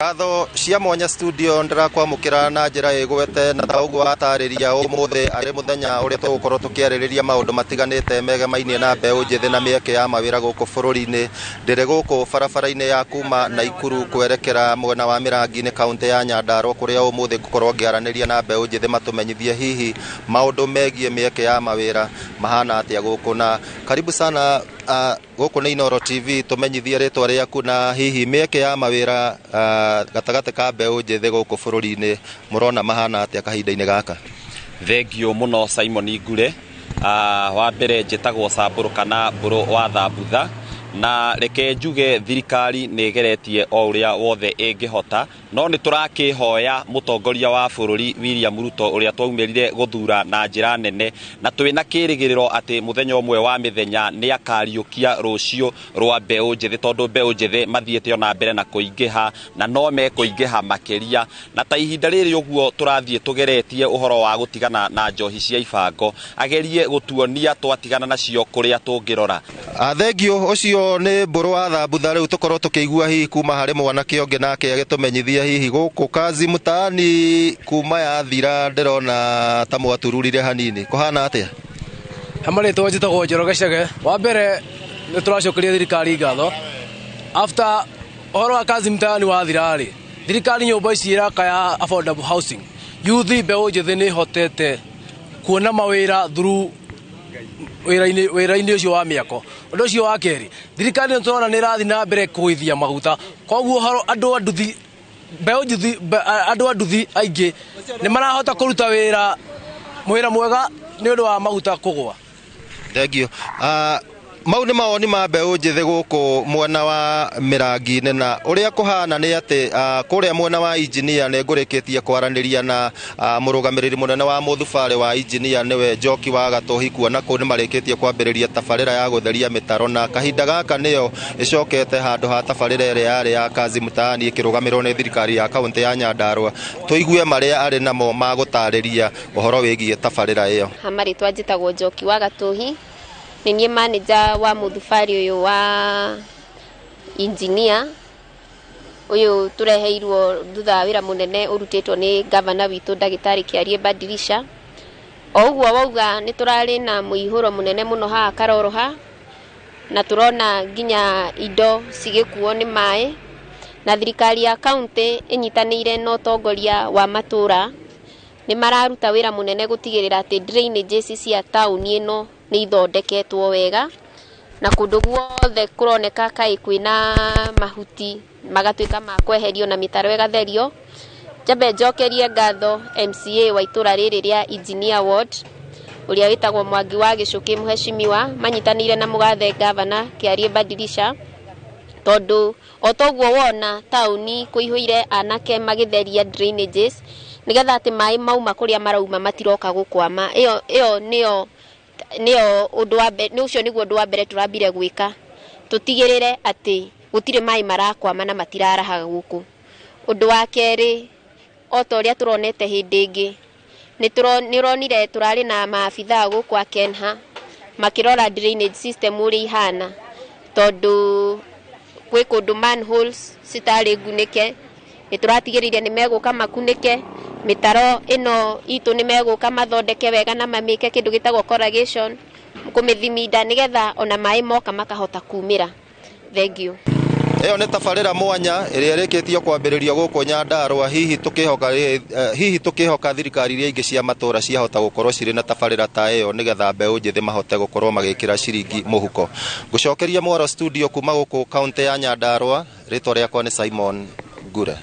Ngatho cia mwanya studio ndĩrakwamũkĩra na njĩra ĩgwete na ta ũguo watarĩria ũmũthĩ arĩ mũthenya ũrĩa tũgũkorwo tũkĩarĩrĩria maũndũ matiganĩte megemainie na mbeũ njĩthĩ na mĩeke ya mawĩra gũkũ bũrũri-inĩ. Ndĩrĩ gũkũ barabara-inĩ ya kuma Naikuru kwerekera mwena wa Mĩrangi-inĩ, kaũntĩ ya Nyandarua, kũrĩa ũmũthĩ ngũkorwo ngĩaranĩria na mbeũ njĩthĩ matũmenyithie hihi maũndũ megiĩ mĩeke ya mawĩra mahana atĩa gũkũ. Na karibu sana gũkũ nĩ Inooro TV, tũmenyithie rĩtwa rĩaku na hihi mĩeke ya mawĩra gatagatĩ ka mbeũ njĩthĩ gũkũ bũrũri-inĩ mũrona mahana atĩa kahinda-inĩ gaka. Thengiũ mũno, Simon Ngure. Wa mbere njĩtagwo Sambũrũ kana Mbũrũ wa Thambutha, na reke njuge thirikari nĩ ĩgeretie o ũrĩa wothe ĩngĩhota, no nĩ tũrakĩhoya mũtongoria wa bũrũri William Ruto, ũrĩa twaumĩrire gũthura na njĩra nene na twĩna kĩrĩgĩrĩro atĩ mũthenya ũmwe wa mĩthenya nĩ akariũkia rũciũ rwa mbeũ njĩthĩ, tondũ mbeũ njĩthĩ mathiĩte ona mbere na kũingĩha na no mekũingĩha makĩria. Na ta ihinda rĩrĩ ũguo tũrathiĩ tũgeretie ũhoro wa gũtigana na njohi cia ibango, agerie gũtuonia twatigana nacio kũrĩa tũngĩrora. Thengiũ, ũcio nĩ Mbũrũ wa Thambutha. Rĩu tũkorwo tũkĩigua hihi kuma harĩ mwanake ũngĩ nake agĩtũmenyithia hihi gũkũ kazi mtaani kuma yathira, ndĩrona ta mwatururire hanini, kũhana atĩa? He marĩtwa, njĩtagwo Njoroge Chege. Wa mbere nĩ tũracokeria thirikari ngatho after ũhoro wa kazi mtaani wathira rĩ, thirikari nyũmba ici ĩraka ya affordable housing, youth, mbeũ njĩthĩ nĩ ĩhotete kuona mawĩra through wĩra-inĩ ũcio wa mĩako. Ũndũ ũcio wa kerĩ, thirikari nĩ tũrona nĩ ĩrathiĩ na mbere kũgũithia maguta, koguo ũhoro andũ a nduthi, mbeũ njĩthĩ, andũ a nduthi aingĩ nĩ marahota kũruta wĩra mwega nĩ ũndũ wa maguta kũgũa. Thengiũ. Mau nĩ mawoni ma mbeũ njĩthĩ gũkũ mwena wa Mĩrangi-inĩ, na ũrĩa kũhana nĩ atĩ kũrĩa mwena wa Engineer nĩ ngũrĩkĩtie kwaranĩria na mũrũgamĩrĩri mũnene wa mũthubarĩ wa Engineer, nĩwe Njoki wa Gatũhi, kuona kũu nĩ marĩkĩtie kwambĩrĩria tabarĩra ya gũtheria mĩtaro, na kahinda gaka nĩyo ĩcokete handũ ha tabarĩra ĩrĩa yarĩ ya kazi mtaani ĩkĩrũgamĩrĩrwo nĩ thirikari ya kaũntĩ ya Nyandarua. Tũigue marĩa arĩ namo ma gũtarĩria ũhoro wĩgiĩ tabarĩra ĩyo. Ha marĩtwa njĩtagwo Njoki wa Gatũhi, nĩ niĩ manager wa mũthubarĩ ũyũ wa Engineer ũyũ tũreheirwo thutha wa wĩra mũnene ũrutĩtwo nĩ gavana witũ, Ndagĩtarĩ Kĩarie Badilisha. O ũguo wauga, nĩ tũrarĩ na mũihũro mũnene mũno haha Karoroha, na tũrona nginya indo cigĩkuo nĩ maĩ, na thirikari ya kaunti ĩnyitanĩire na ũtongoria wa matũra nĩ mararuta wĩra mũnene gũtigĩrĩra atĩ drainages cia taũni ĩno nĩ ithondeketwo wega, na kũndũ guothe kũroneka kaĩ kwĩna mahuti magatuĩka ma kweherio na mĩtaro ĩgatherio. Njambe njokerie ngatho MCA wa itũra rĩrĩ rĩa Engineer Ward, ũrĩa wĩtagwo Mwangi wa Gĩcũkĩ, mũhecimiwa, manyitanĩire na mũgathe gavana Kĩarie Badilisha, tondũ o toguo wona taũni kũihũire anake magĩtheria drainages nĩgetha atĩ maĩ mauma kũrĩa marauma matiroka gũkwama. Ĩyo nĩyo ũndũ wa mbere, nĩ ũcio nĩguo ũndũ wa mbere tũrambire gwĩka, tũtigĩrĩre atĩ gũtirĩ maĩ marakwama na matiraraha gũkũ. Ũndũ wa kerĩ, o ta ũrĩa tũronete hĩndĩ ĩngĩ, nĩ ũronire tũrarĩ na maabithaa gũkũ a KENHA makĩrora drainage system ũrĩa ihana, tondũ gwĩ kũndũ manholes citarĩ ngunĩke. Nĩ tũratigĩrĩire nĩ megũka makunĩke mĩtaro ĩno itũ, nĩ megũka mathondeke wega na mamĩke kĩndũ gĩtagwo corrugation, kũmĩthiminda, nĩgetha ona maĩ moka makahota kumĩra. Thengiũ. Ĩyo nĩ tabarĩra mwanya ĩrĩa ĩrĩkĩtio kwambĩrĩrio gũkũ Nyandarua, hihi tũkĩhoka thirikari iria ingĩ cia matũra ciahota gũkorwo cirĩ na tabarĩra ta ĩyo, nĩgetha mbeũ njĩthĩ mahote gũkorwo magĩkĩra ciringi mũhuko. Ngũcokeria mwaro studio kuma gũkũ kaũntĩ ya Nyandarua, rĩtwa rĩakwa nĩ Simon Ngure.